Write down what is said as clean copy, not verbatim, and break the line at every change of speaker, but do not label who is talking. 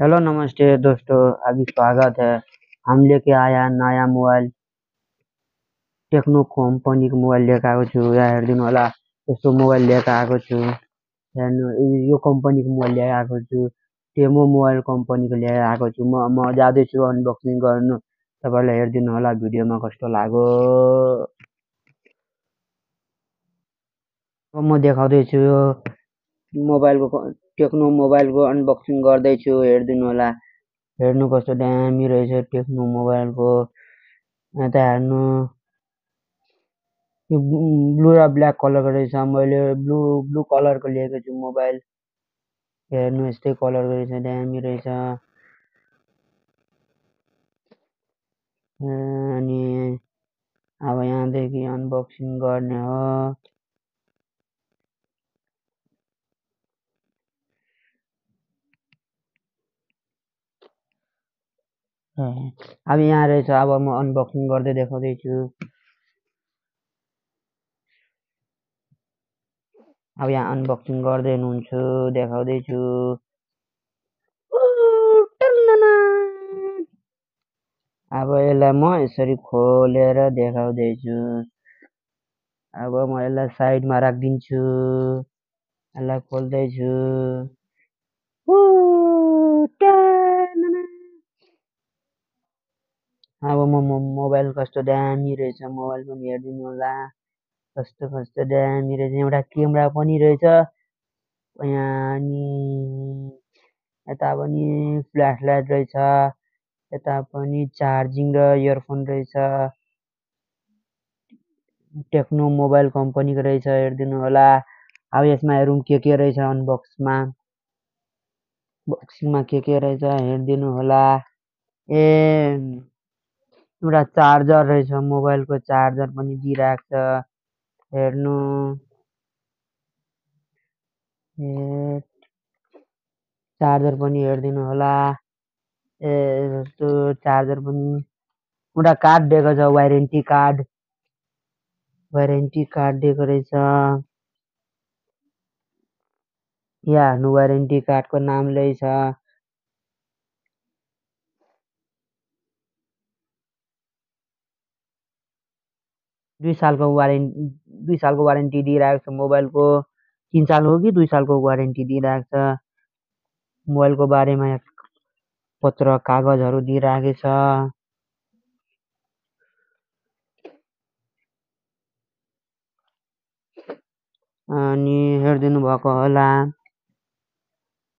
Hello नमस्ते दोस्तों। अभी स्वागत है। हम लेके आया नया मोबाइल, टेक्नो कंपनी को मोबाइल लेके आएको छु। यहाँ हेरिदिनु होला, यस्तो मोबाइल लिएर आएको छु। हेर्नु, यो कम्पनीको मोबाइल लिएर आएको छु। टेमो मोबाइल कम्पनीको लिएर आएको छु। म जाँदैछु अनबक्सिङ गर्नु। तपाईँलाई हेरिदिनु होला भिडियोमा कस्तो लाग्यो। अब म देखाउँदैछु यो टेक्नो मोबाइलको अनबक्सिङ गर्दैछु। हेरिदिनु होला, हेर्नु कस्तो दामी रहेछ टेक्नो मोबाइलको। यता हेर्नु, यो ब्लू र ब्ल्याक कलरको रहेछ। मैले ब्लू ब्लू कलरको लिएको छु मोबाइल। हेर्नु, यस्तै कलरको रहेछ, दामी रहेछ। अनि अब यहाँदेखि अनबक्सिङ गर्ने हो। अब यहाँ रहेछ। अब म अनबक्सिङ गर्दै देखाउँदैछु। अब यहाँ अनबक्सिङ गर्दै हुनुहुन्छ, देखाउँदैछु। अब यसलाई म यसरी खोलेर देखाउँदैछु। अब म यसलाई साइडमा राखिदिन्छु। यसलाई खोल्दैछु। अब मोबाइल कस्तो दामी रहेछ। मोबाइल पनि हेरिदिनु होला, कस्तो कस्तो दामी रहेछ। एउटा क्यामेरा पनि रहेछ यहाँ। अनि यता पनि फ्ल्यास लाइट रहेछ। यता पनि चार्जिङ र इयरफोन रहेछ। टेक्नो मोबाइल कम्पनीको रहेछ, हेरिदिनु होला। अब यसमा हेरौँ के रहेछ बक्सिङमा के रहेछ हेरिदिनु होला। एउटा चार्जर रहेछ, मोबाइलको चार्जर पनि दिइरहेको छ। हेर्नु, चार्जर पनि हेरिदिनु होला। जस्तो चार्जर पनि एउटा कार्ड दिएको छ, वारेन्टी कार्ड दिएको रहेछ। यहाँ हेर्नु, वारेन्टी कार्डको नाम रहेछ। 2 सालको वारेन्टी दिइरहेको छ मोबाइलको। 3 सालको कि 2 सालको वारेन्टी दिइरहेको छ। मोबाइलको बारेमा पत्र कागजहरू दिइरहेको छ। अनि हेरिदिनु भएको होला।